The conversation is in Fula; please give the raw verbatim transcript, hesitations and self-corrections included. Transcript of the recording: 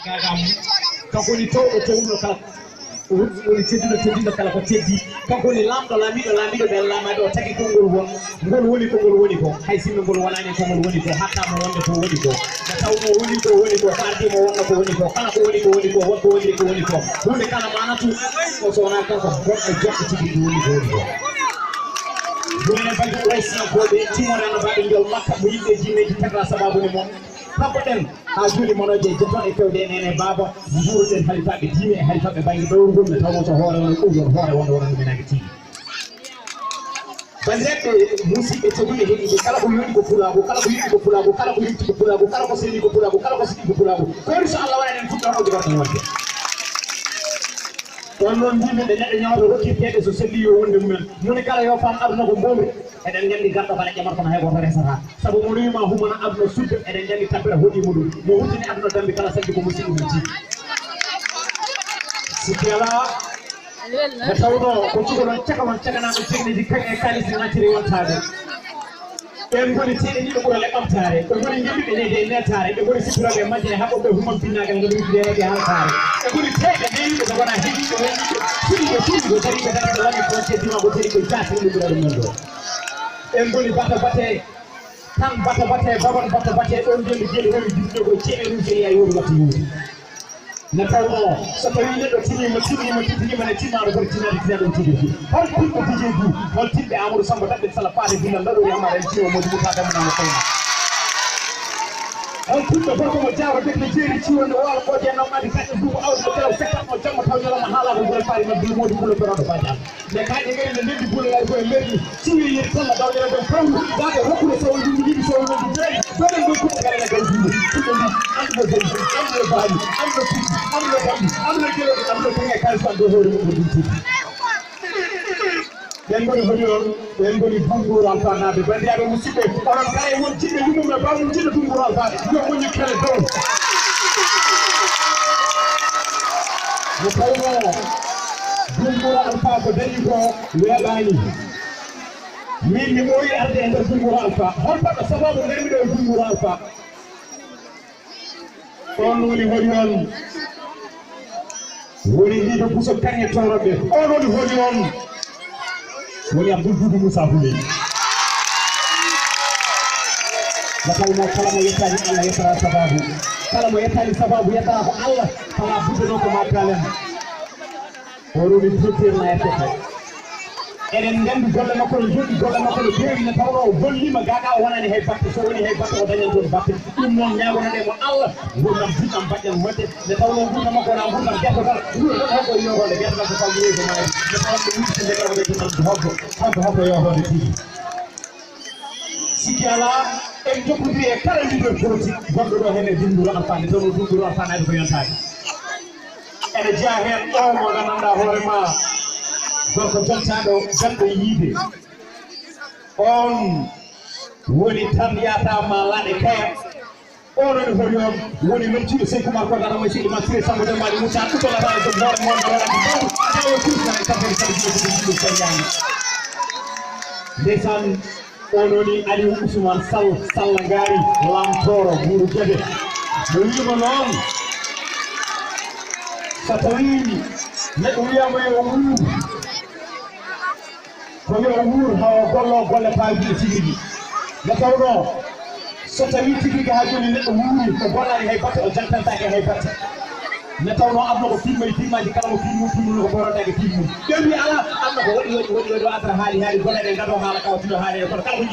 Kanko woni towɗo towɗo kala, o woni tedduɗo tedduɗo kala ko teddi. Kanko woni laamɗo laamiiɗo laamiiɗo ɓe laamaaɓe, o tagi konngol won. Ngol woni ko ngol woni ko. Hay sinno ngol wonaani ko ngol woni ko, hatta mo wonde ko woni ko. Nde tawnoo woni ko woni ko, ko ardii mo wonno ko woni ko. Kala ko woni ko woni ko, won ko woniri ko woni ko. Huunde kala maanatu, o so wonaa kanko, goɗɗo joɗɗo tigi ko woni ko woni ko. Jumenen banndiraaɓe Quraysiyankooɓe, timmoode annabaaɓe njol Makka, mo yimɓe jinneeji tagraa sabaabu ne mon. Kabboɗen haa juuɗe mon o je jettoɗe fewde en ene baaba, njuuroɗen halifaaɓe diine e halifaaɓe bannge dowrugol, nde tawnoo so hoore won ɗum ɗon hoore wonde wonande men age tigi. Banndiraaɓe musiɓɓe tedduɓe heɗiiɓe, kala ko yoni ko pulaagu, kala ko yoni ko pulaagu, kala ko yonti ko pulaagu, kala ko seni ko pulaagu, kala ko siɗi ko pulaagu. Ko woni so Allah waɗani en fuɗɗooroojo garɗo wonde. Ɗon noon mbimi ɓe neɗɗo ñawata rokkirteeɗo so selli yo wonde mumen. Moni kala yo faam aduna ko mboomri. Eɗen nganndi garɗo kala ƴamata kono hay gooto resata. Sabu mo nuyi ma humana aduna sudda, eɗen nganndi tampere hoɗii mo ɗum. Mo huttini aduna dambi kala sanji ko musiɗɗo mum tigi. Sikki alaa, nde tawnoo ko cukalon caka mon cakanaaɗo cekneji kaŋŋe e kaalisi nacciri yontaade. Ɓe ngoni teeɗe ɗiɗo ɓurale ɓamtaare, ɓe ngoni ngenduɓe neyde e neetaare, ɓe ngoni sippiroɓe e majjere haɓɓoɓe humam binnaagal ngam wiɗde e halkaare. Ɓe ngoni teeɗe neyiɓe ɓe ngonaa heɗiiɓe wonniiɓe, suɗiiɓe suuɗiiɓe dariiɓe dariiɓe wonniiɓe frontier dimango teri ko jaati ɗum ɓurale mum ɗo. Ɓe ngoni bata bate, tan bata bate, babon bata bate, ɗon ngendu jeli rewi jibde ko ceeɓe ɗum seniya yori watta yori. Nde tawnoo so tawii neɗɗo tiniima, tiniima, tiniima, ne tinnaano foti tinnaade, tinnaade ɗum tigi tigi. Hol tinɓe Bijeeji, hol tinɓe Amadou Samba Daɓɓel Sala Paate Gilla Ndaɗoori Amar en Ciwo Modi Moussa Demba Namo Koyna? Hol tinɓe gorko mo Jaaro Dekle Jeeri Ciwo nde Waalo Booje Nam Madi Kaƴƴo Duumo Awdi mo Jalaw Sekkat mo Jamma Taw Ñalawma Haalaaka Gure Faari Mabbi Modi Pulo Toroɗo Badial? Nde kaaƴe ngari nde ndenndi buule ngari koye nder ɗi, siwi yeri talla dawƴere nden fawru, daade rokkude sawo yimɓe ɗiɗi sawo yimɓe jeeɗi, dolen ɗo kuɓɓe ngara na gaw juuɗe, kuɓɓe ndi, annduɓe boni, annduɓe baali, annduɓe puɗɗi, annduɓe bamɗi, annduɓe gelooɗi, annduɓe kaŋŋe kaalis an dow hoore mum ko ɗum tigi. Ɓen ngoni hoɗi on, ɓen ngoni Bunnduur Alfaa naaɓe. Banndiraaɓe musidɓe, onon kala e won jiɗɓe yummum e bawmum jiɗa Bunnduur Alfaa, yo moƴƴu kele dow. Mo tawnoo Bunnduur Alfaa ko dañi ko weeɓaani. Min mi ɓooyi arde e nder Bunnduur Alfaa. Hol baɗɗo sabaabu ngarmi ɗo e Bunnduur Alfaa? On woni hoɗi on. Woni Liido Buso Kaŋŋe Tooroɓe. On woni hoɗi on. Woni Abdoul Doudou Moussa Houleye. Nde tawnoo kala mo yettaani Allah yettata sabaabu. Kala mo yettaani sabaabu yettata ko Allah. Fala budde noon ko ma kaalen. O woni directeur na R T P. Eɗen nganndi golle makko no njoɗɗi, golle makko no keewi, nde tawnoo o golliima gaa gaa o wonaani hay batte, so woni hay batte o dañan toon batte. Ɗum noon ñaagonoɗen mo Allah, nguurndam juɗɗam mbaɗɗen moƴƴe, nde tawnoo nguurndam makko wonaa nguurndam gertogal, nguurndam tan hoggo e yootoonde, gertogal ko fawde yeeso maayo, nde tawnoo ɗum woni nde gertogal e ɗum hoggo, hoggo, hoggo yootoonde tigi. Sikki alaa, en njokkondiri e kala leader politique gonɗo ɗo heen e Dunnduuru Alfaa, nde tawnoo Dunnduuru Alfaa naati ko yontaade. Ene jeyaa heen ɗo mo nganndanɗaa hoore ma, gorko jontaaɗo, ganɗo yiide. On woni tan yaata ma laaɗe kaya. On woni hoɗi on, woni lomtiiɗo Seyku Umar Koɗa, ɗo mo seydi ma Siré Sambo Demba Ali Moussa, ɗuɗɗo lataare jom hoore mo, mo waɗa ko mawɗo, tawa o tuusa e tampere sabu jiyde ko jiyɗo soñaani. Ndeysaan, on woni Aliou Ousmane Sall, Sall Ngaari, Lamtooro, Buuru Gede. No wiima noon, so tawii neɗɗo wiyaama yo wuur, ko yo wuur haa o gollo golle paajuɗe tigi rigi. Nde tawnoo, so tawii tigi rigi haa jooni neɗɗo wuuri, o gollaani hay batte, o jantantaake hay batte. Nde tawnoo aduna ko film e filmaaji, kala mo film mum, film mum ko ɓoorantaake film mum. Ɓe mbi alaa, aduna ko waɗi, waɗi, waɗi, waɗi, o adata haali, haali, golle ɗe gadoo haala, kawa tino haali, kono kala ko